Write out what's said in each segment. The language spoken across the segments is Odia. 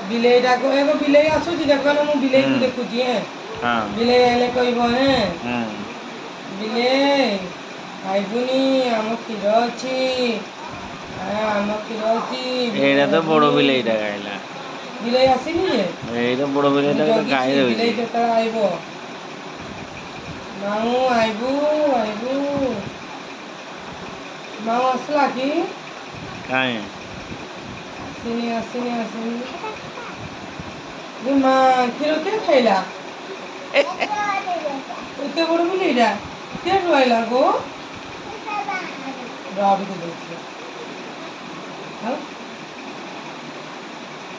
ବିଲେଇଟାକୁ ଏବେ ବିଲେଇ ଆସୁଛି ଦେଖ ନା, ମୁଁ ବିଲେଇକୁ ଦେଖୁଛି। ହେଁ, ବିଲେଇ ଆଇଲେ କହିବ ହେଁ, ବିଲେଇ ଖାଇବୁନି? ଆମ କ୍ଷୀର ଅଛି, ଆମ କ୍ଷୀର ଅଛି। ଏଇଟା ତ ବଡ଼ ବିଲେଇଟା ଖାଇଲା। ବିଲେଇ ଆସିନି ଯେ। ଏଇଟା ବଡ଼ ମୁଁ ବିଲେଇଟା ଜଗିଛି ଖାଇ ଦଉଛି। ବିଲେଇ କେତେବେଳେ ଆଇବ। ମାମୁଁ ଆଇବୁ, ଆଇବୁ। ମାମୁଁ ଆସିଲା କି? କାଇଁ? ଆସିନି, ଆସିନି, ଆସିନି। ଏ ମା, କ୍ଷୀର କିଏ ଖାଇଲା? ଏତେ ବଡ଼ ବିଲେଇଟା କେଠୁ ଆଇଲା ଗୋ? ରହ, ଟିକେ ଦଉଛି। ଆଉ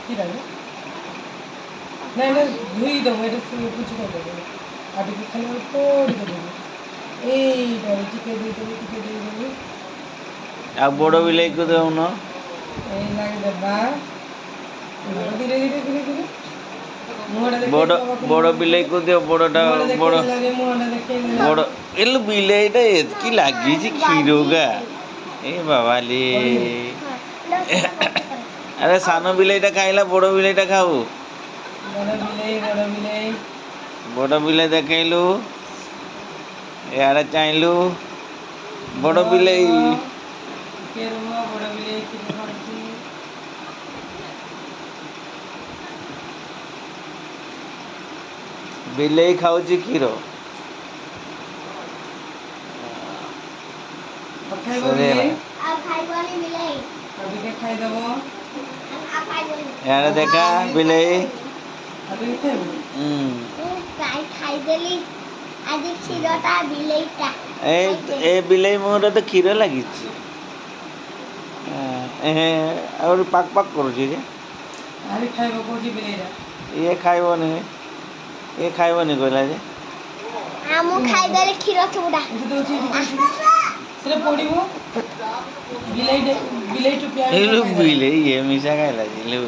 କ୍ଷୀର ନା, ଏଇଟା ଧୋଇ ଦେବୁ, ଏଇଟା ପୁଛି କରିଦେବୁ। ଆଉ ଟିକେ ଖାଲି ଅଳ୍ପ ଟିକେ ଦେବୁ, ଏଇଟା ଟିକେ ଦେଇଦେବୁ, ଟିକେ ଦେଇଦେବୁ। ଆଉ ବଡ଼ ବିଲେଇକୁ ଦଉନ। ଏଇ ଲାଗି ଦେବା, ଧୀରେ ଧୀରେ ଧୀରେ ଧୀରେ। ମୁହଁଟା ବଡ଼ ଦେଖେଇ ବାବାକୁ। ବଡ଼ ବିଲେଇକୁ ଦିଅ, ବଡ଼ଟା। ମୁହଁଟା ବଡ଼ ଦେଖେଇ ଦେଲା ରେ, ମୁହଁଟା ଦେଖେଇ ଦେଲା। ବଡ଼ ଏଲୁ ବିଲେଇଟା ଏତିକି ଲାଗିଛି କ୍ଷୀରଗା। ଏ ବାବାଲି, ଆରେ ସାନ ବିଲେଇଟା ଖାଇଲା, ବଡ଼ ବିଲେଇଟା ଖାଉ। ବଡ଼ ବିଲେଇ, ବଡ଼ ବିଲେଇ। ବଡ଼ ବିଲେଇ ଦେଖେଇଲୁ, ଇଆଡ଼େ ଚାହିଁଲୁ ବଡ଼ ବିଲେଇ। ଟିକେ ରୁହ, ବଡ଼ ବିଲେଇ କ୍ଷୀର ଖାଉଛି। ବିଲେଇ ଖାଉଛି କ୍ଷୀର। ଆଉ ଖାଇବ ସରିଗଲା। ବିଲେଇ? ଆଉ ଖାଇବନି ବିଲେଇ। ଆଉ ଟିକେ ଖାଇଦବ। ଆଉ ଖାଇବନି। ଇଆଡ଼େ ଦେଖା ବିଲେଇ। ଆଉ ଟିକେ ଖାଇବୁ? ମୁଁ ଗାଈ ଖାଇଦେଲି ଆଜି କ୍ଷୀରଟା, ବିଲେଇଟା। ଏ ଏ ବିଲେଇ ମୁହଁରେ ତ କ୍ଷୀର ଲାଗିଛି। ଆହୁରି ପାକ ପାକ କରୁଛି ଯେ। ଆହୁରି ଖାଇବ କହୁଛି ବିଲେଇଟା। ଇଏ ଖାଇବନି, ଇଏ ଖାଇବନି କହିଲା ଯେ। ଆଉ ମୁଁ ଖାଇଦେଲି କ୍ଷୀର ଚୁଡ଼ା। ଏଠି ଦଉଛି, ଏଠି ଦଉଛି, ସେଟା ପଡ଼ିବ। ବିଲେଇ ବିଲେଇ ଟୁପି। ଏଲୁ ବିଲେଇ ଇଏ ମିଶା ଖାଇଲା ଯେ ଲୁ।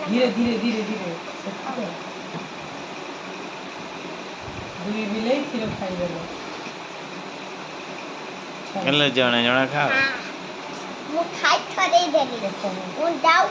ଧୀରେ ଧୀରେ ଧୀରେ ଧୀରେ। ସେତିକି ଦୁଇ ବିଲେଇ କ୍ଷୀର ଖାଇଦେଲେ। ହେଲେ ଜଣେ ଜଣେ ଖାଅ। ମୁଁ ଖାଇ ଥରେଇ ଦେଲି। ଦେଖ। ମୁଁ ଯାଉ।